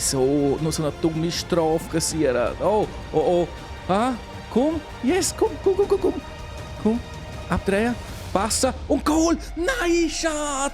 wieso noch so eine dumme Strafe kassieren? Oh, oh, oh. Ah, komm, yes, komm. Komm, abdrehen, passen und Goal. Nein, schade.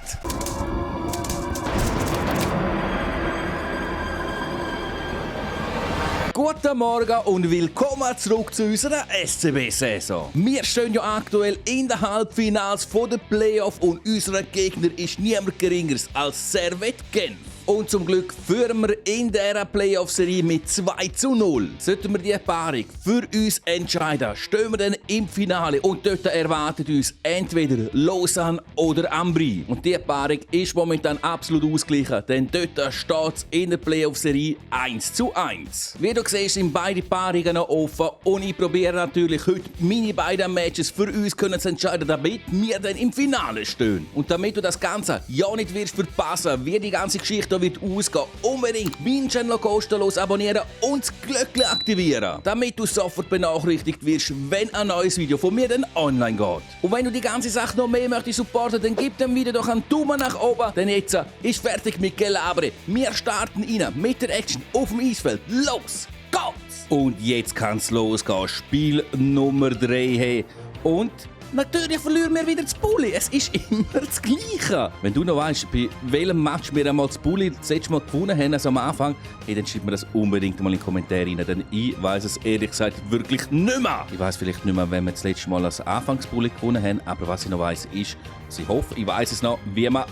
Guten Morgen und willkommen zurück zu unserer SCB-Saison. Wir stehen ja aktuell in den Halbfinals der Playoff und unser Gegner ist niemand Geringeres als Servette Genf. Und zum Glück führen wir in dieser Playoff-Serie mit 2:0. Sollten wir die Paarung für uns entscheiden, stehen wir dann im Finale und dort erwartet uns entweder Lausanne oder Ambri. Und die Paarung ist momentan absolut ausgeglichen, denn dort steht es in der Playoff-Serie 1:1. Wie du siehst, sind beide Paarungen noch offen und ich probiere natürlich heute meine beiden Matches für uns zu entscheiden, damit wir dann im Finale stehen. Und damit du das Ganze ja nicht wirst verpassen, wie die ganze Geschichte wird ausgehen, unbedingt meinen Channel kostenlos abonnieren und das Glöckchen aktivieren, damit du sofort benachrichtigt wirst, wenn ein neues Video von mir dann online geht. Und wenn du die ganze Sache noch mehr möchtest supporten, dann gib dem Video doch einen Daumen nach oben, denn jetzt ist fertig mit Gelabre. Wir starten rein mit der Action auf dem Eisfeld. Los geht's! Und jetzt kann's losgehen. Spiel Nummer 3. Hey. Und natürlich verlieren wir wieder das Bulli. Es ist immer das Gleiche. Wenn du noch weißt, bei welchem Match wir einmal das Bulli das letzte Mal gewonnen haben, also am Anfang, hey, dann schreib mir das unbedingt mal in die Kommentare rein. Denn ich weiss es ehrlich gesagt wirklich nicht mehr. Ich weiss vielleicht nicht mehr, wenn wir das letzte Mal als Anfangsbulli gewonnen haben. Aber was ich noch weiss, ist, dass ich hoffe, ich weiss es noch, wie man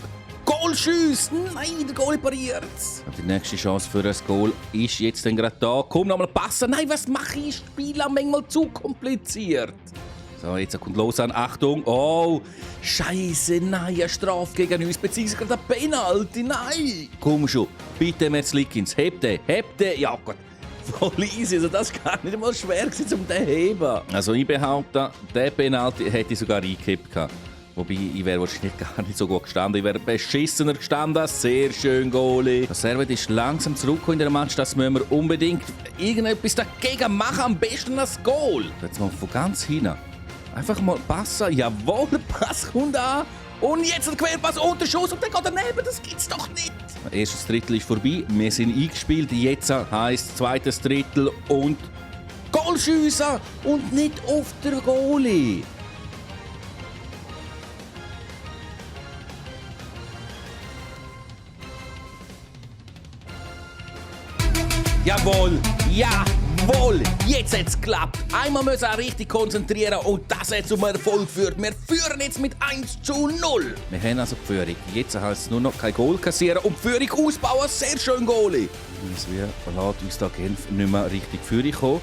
Goal schießt! Nein, der Goal pariert! Die nächste Chance für ein Goal ist jetzt dann gerade da. Komm, nochmal passen! Nein, was mache ich? Spiel manchmal zu kompliziert. So, jetzt kommt Lausanne. Achtung! Oh! Scheiße! Nein, eine Strafe gegen uns, beziehungsweise ein Penalty! Nein! Komm schon! Bitte, Merzlikins! Heb den! Ja Gott! Voll easy! Also das kann nicht mal schwer sein, um den zu heben. Also ich behaupte, der Penalty hätte ich sogar eingehabt gehabt. Wobei, ich wäre wahrscheinlich gar nicht so gut gestanden. Ich wäre beschissener gestanden. Sehr schön, Goalie. Das Servette ist langsam zurückgekommen in der Match. Das müssen wir unbedingt irgendetwas dagegen machen. Am besten das Goal. Jetzt mal von ganz hinten. Einfach mal passen. Jawohl, Pass kommt an. Und jetzt ein Querpass unter Schuss und dann geht daneben. Das gibt's doch nicht. Erstes Drittel ist vorbei. Wir sind eingespielt. Jetzt heisst zweites Drittel und Goal schiessen. Und nicht auf der Goalie. Jawohl! Jawohl! Jetzt hat es geklappt. Einmal müssen wir richtig konzentrieren und das hat zum Erfolg geführt. Wir führen jetzt mit 1:0. Wir haben also die Führung. Jetzt heißt es nur noch kein Goal kassieren und die Führung ausbauen. Sehr schön, Goalie. Wir lassen uns da Genf nicht mehr richtig Führung kommen.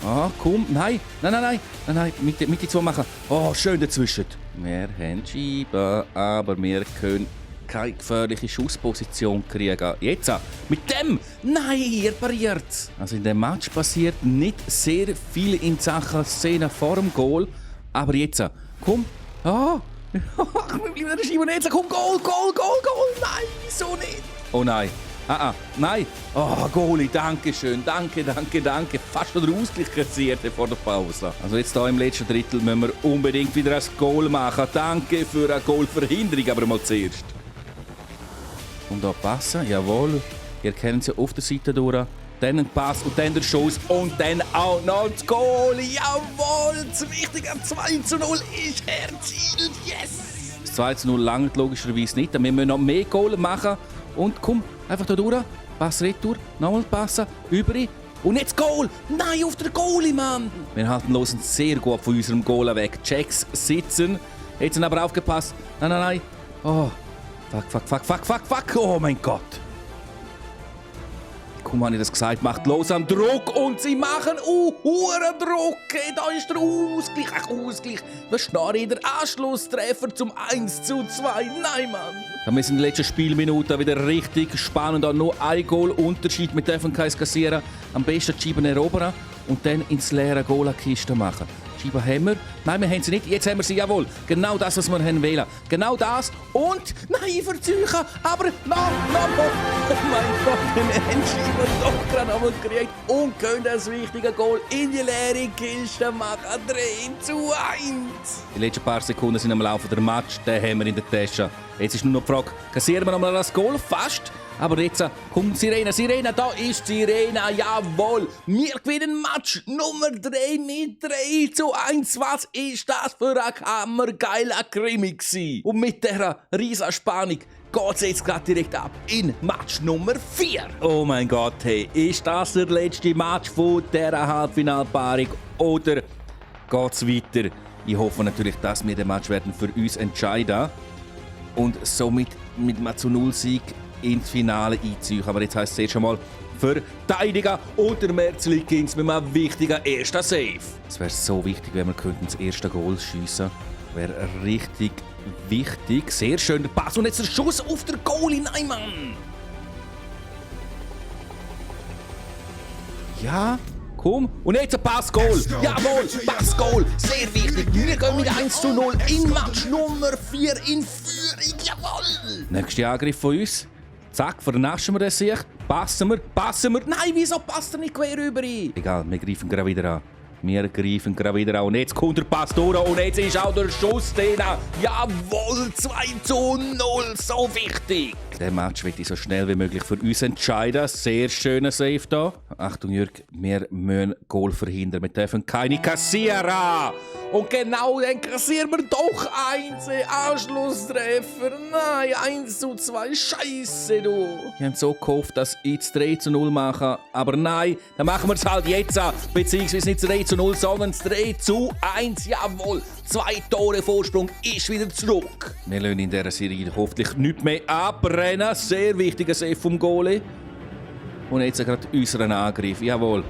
Ah, komm. Nein. Mit die zwei machen. Oh, schön dazwischen. Wir haben Scheiben, aber wir können keine gefährliche Schussposition kriegen. Jetzt, mit dem! Nein, er pariert! Also in dem Match passiert nicht sehr viel in Sachen Szene vor dem Goal. Aber jetzt, komm! Ah! Wir bleiben in der Scheibe und jetzt, komm, Goal! Nein, wieso nicht? Oh nein! Nein! Oh, Goalie, danke schön, danke. Fast schon der Ausgleich kassiert vor der Pause. Also jetzt hier im letzten Drittel müssen wir unbedingt wieder ein Goal machen. Danke für eine Goalverhinderung, aber mal zuerst. Und da passen, jawohl. Ihr kennt sie auf der Seite durch. Dann ein Pass und dann der Schuss und dann auch noch das Goal. Jawohl, das wichtige 2:0 ist erzielt. Yes! Das 2:0 langt logischerweise nicht. Wir müssen noch mehr Goal machen. Und komm, einfach da durch. Pass retour, nochmal passen, über. Und jetzt Goal! Nein, auf der Goalie, Mann! Wir halten los sehr gut von unserem Goal weg. Checks sitzen. Jetzt sind aber aufgepasst. Nein. Oh. Fuck. Oh mein Gott. Kaum habe ich das gesagt, macht los an Druck und sie machen hohen Druck. Da ist der Ausgleich. Was steht der Anschlusstreffer zum 1:2? Nein, Mann. Da müssen in den letzten Spielminuten wieder richtig spannend. Nur ein Goal-Unterschied. Wir dürfen keins kassieren. Am besten die Scheiben erobern und dann ins leere Goal-Kiste machen. Scheiben haben wir. Nein, wir haben sie nicht. Jetzt haben wir sie, jawohl. Genau das, was wir wählen. Genau das. Und, nein, verzeihen. Aber, no. Oh mein Gott, den Endschieber doch gerade einmal gekriegt und können das wichtige Goal in die leere Kiste machen. 3:1. Die letzten paar Sekunden sind am Laufen der Match, den haben wir in der Tasche. Jetzt ist nur noch die Frage, kassieren wir nochmal das Goal? Fast. Aber jetzt kommt Sirena, da ist Sirena, jawohl. Wir gewinnen Match Nummer 3 mit 3:1. Was ist das für ein hammergeiler Krimi gewesen? Und mit dieser riesen Spannung geht's jetzt gerade direkt ab in Match Nummer 4. Oh mein Gott, hey, ist das der letzte Match von dieser Halbfinalpaarung oder geht's weiter? Ich hoffe natürlich, dass wir den Match werden für uns entscheiden und somit mit einem 0-Sieg ins Finale einziehen. Aber jetzt heisst es erst einmal verteidigen und der Merzlikins mit einem wichtigen ersten Save. Es wäre so wichtig, wenn wir das erste Goal schiessen könnten. Wäre richtig wichtig. Sehr schön der Pass und jetzt der Schuss auf der Goalie. Nein, Mann! Ja, komm. Und jetzt ein Pass-Goal. Jawohl, Pass-Goal. Sehr wichtig. Wir gehen mit 1:0 in Match Nummer 4 in Führung. Jawohl! Nächster Angriff von uns. Zack, vernaschen wir den sich. Passen wir. Nein, wieso passt er nicht quer rüber? Egal, wir greifen gerade wieder an. Und jetzt kommt der Pass durch und jetzt ist auch der Schuss drin. Jawohl, 2:0. So wichtig. Den Match will ich so schnell wie möglich für uns entscheiden. Sehr schöner Save da. Achtung, Jürg, wir müssen Goal verhindern. Wir dürfen keine kassieren. Und genau dann kassieren wir doch eins. Anschlusstreffer. Nein, 1:2. Scheisse, du. Wir haben so gehofft, dass ich das 3:0 mache. Aber nein, dann machen wir es halt jetzt. Beziehungsweise nicht 3:0, sondern 3:1. Jawohl. 2 Tore Vorsprung ist wieder zurück. Wir lassen in dieser Serie hoffentlich nicht mehr abbrennen. Sehr wichtiger Save vom Goalie. Und jetzt gerade unseren Angriff. Jawohl.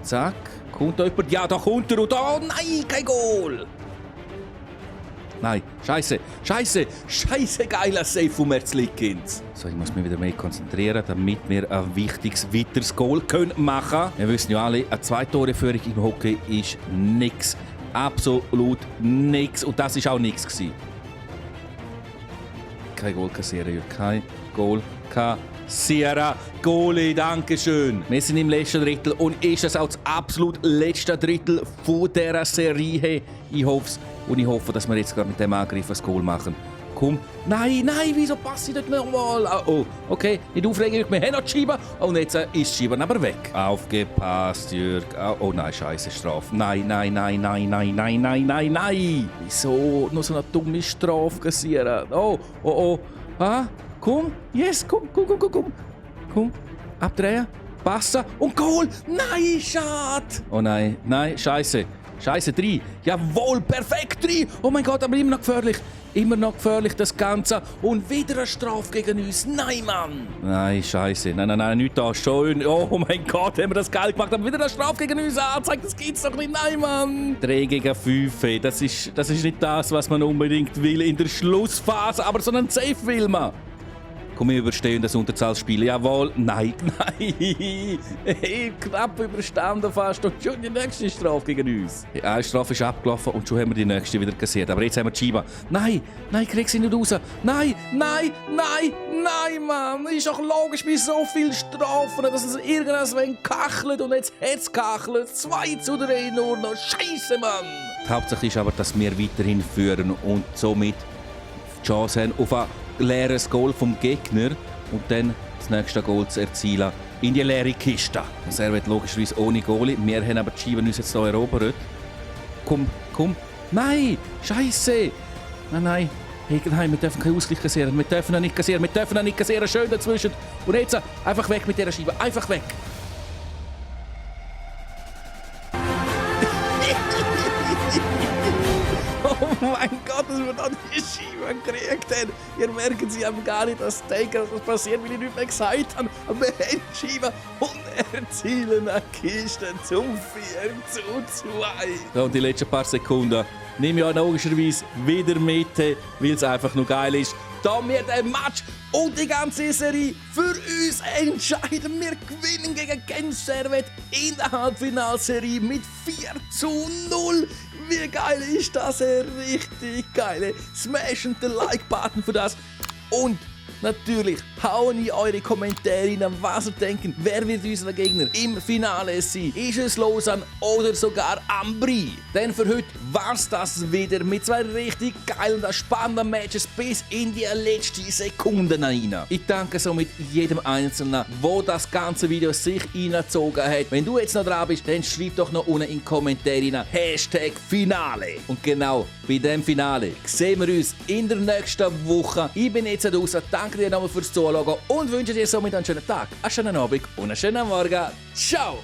Zack. Kommt da jemand? Ja, da kommt er. Und da, nein, kein Goal. Nein, scheiße, geiler Save von Merzlikins. So, ich muss mich wieder mehr konzentrieren, damit wir ein wichtiges weiteres Goal machen können. Wir wissen ja alle, eine 2-Tore-Führung im Hockey ist nichts. Absolut nichts. Und das war auch nichts. Kein Goal kassieren, Jürg. Kein Goal kassieren. Goalie, danke schön. Wir sind im letzten Drittel und ist es auch das absolut letzte Drittel von dieser Serie. Ich hoffe es. Und ich hoffe, dass wir jetzt gerade mit dem Angriff ein Goal machen. Komm. Nein, wieso passe ich nicht nochmal? Oh, okay, nicht aufregen, wir haben noch die Scheibe. Und jetzt ist die Scheibe aber weg. Aufgepasst, Jürg. Oh nein, scheiße, Strafe. Nein. Wieso noch so eine dumme Strafe kassieren? Oh. Komm, yes, komm. Komm, abdrehen, passen und Goal. Nein, schade. Oh nein, scheiße, 3. Jawohl, perfekt, 3. Oh mein Gott, aber immer noch gefährlich das Ganze. Und wieder eine Strafe gegen uns. Nein, Mann. Nein, scheiße. Nein, nicht da. Schön. Oh mein Gott, haben wir das geil gemacht. Aber wieder eine Strafe gegen uns anzeigt. Das geht's doch nicht. Nein, Mann. 3 gegen 5. Das ist nicht das, was man unbedingt will in der Schlussphase. Aber so einen Safe will man. Komm, wir überstehen das Unterzahlspiel. Jawohl. Nein. Hey, knapp überstanden fast. Und schon die nächste Strafe gegen uns. Die eine Strafe ist abgelaufen und schon haben wir die nächste wieder kassiert. Aber jetzt haben wir die Scheibe. Nein, krieg sie nicht raus. Nein, Mann. Ist doch logisch bei so vielen Strafen, dass es irgendwas kachelt. Und jetzt hat es kachelt. 2:3 nur noch. Scheisse, Mann. Die Hauptsache ist aber, dass wir weiterhin führen und somit die Chance haben auf ein leeres Goal vom Gegner und dann das nächste Goal zu erzielen in die leere Kiste. Das wird logischerweise ohne Goalie. Wir haben aber die Scheibe uns jetzt hier erobert. Komm. Nein, Scheiße. Nein. Hey, nein, wir dürfen keinen Ausgleich kassieren. Wir dürfen ihn nicht kassieren. Schön dazwischen. Und jetzt einfach weg mit dieser Scheibe. Einfach weg. Oh mein Gott, dass wir da die Scheibe gekriegt haben. Ihr merkt sie haben gar nicht das Denken, dass das passiert, wie ich nicht mehr gesagt habe. Aber wir haben die Scheibe und erzielen eine Kiste zum 4:2. Und die letzten paar Sekunden nehme ich auch logischerweise wieder mit, weil es einfach nur geil ist. Da wir den Match und die ganze Serie für uns entscheiden. Wir gewinnen gegen Genf Servette in der Halbfinalserie mit 4:0. Wie geil ist das? Richtig geil. Smashen den Like-Button für das. Und natürlich Hauen in eure Kommentare rein, was ihr denkt. Wer wird unser Gegner im Finale sein? Ist es Lausanne oder sogar Ambri? Denn für heute war's das wieder mit zwei richtig geilen und spannenden Matches bis in die letzten Sekunden rein. Ich danke somit jedem Einzelnen, wo das ganze Video sich reingezogen hat. Wenn du jetzt noch dran bist, dann schreib doch noch unten in die Kommentare rein #Finale. Und genau bei dem Finale sehen wir uns in der nächsten Woche. Ich bin jetzt raus. Danke dir nochmal fürs Zuschauen und wünsche dir somit einen schönen Tag, einen schönen Abend und einen schönen Morgen. Ciao!